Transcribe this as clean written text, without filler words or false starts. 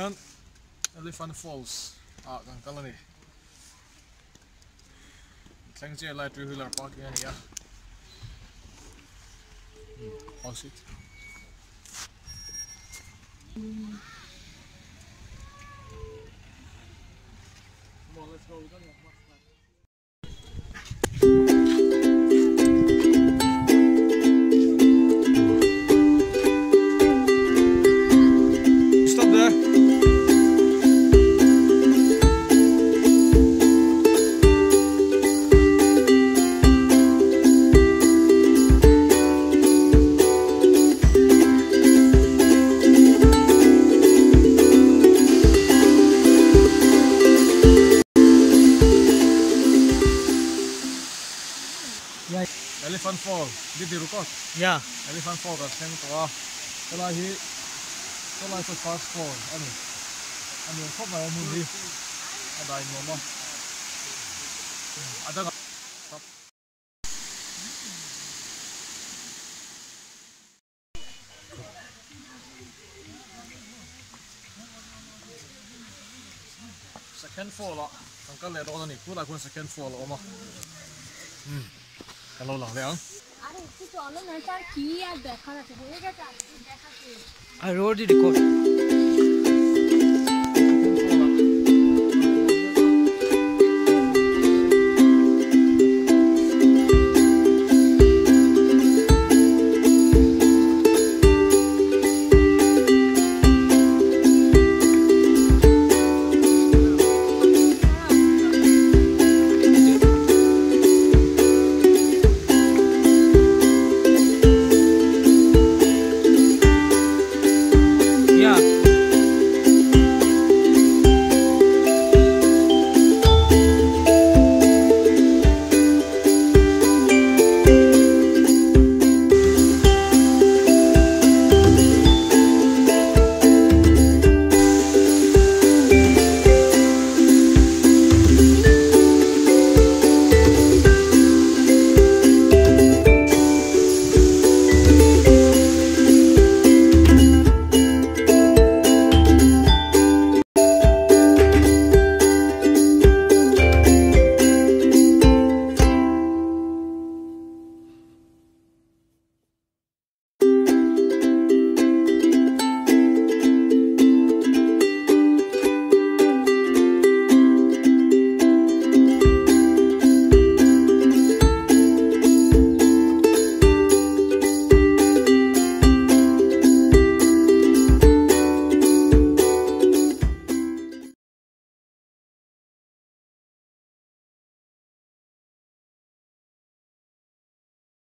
hian Elephant Falls ah kan kal a ni. Thleng chiah lai two wheeler parking a ni a. Pause it. Come on, let's go. We don't have much time. Stop there. Elephant Fall, did you record? Yeah. Elephant Fall kan thleng tawh a, helai hi helai saw first fall a ni, a nuam khawp mai a hmun hi a dai nuam a, a dangah stop. Second fall ah kan kal leh dawn a ni, tunah khuan second fall a awm a, umm kan lo lang leh ang. I already record.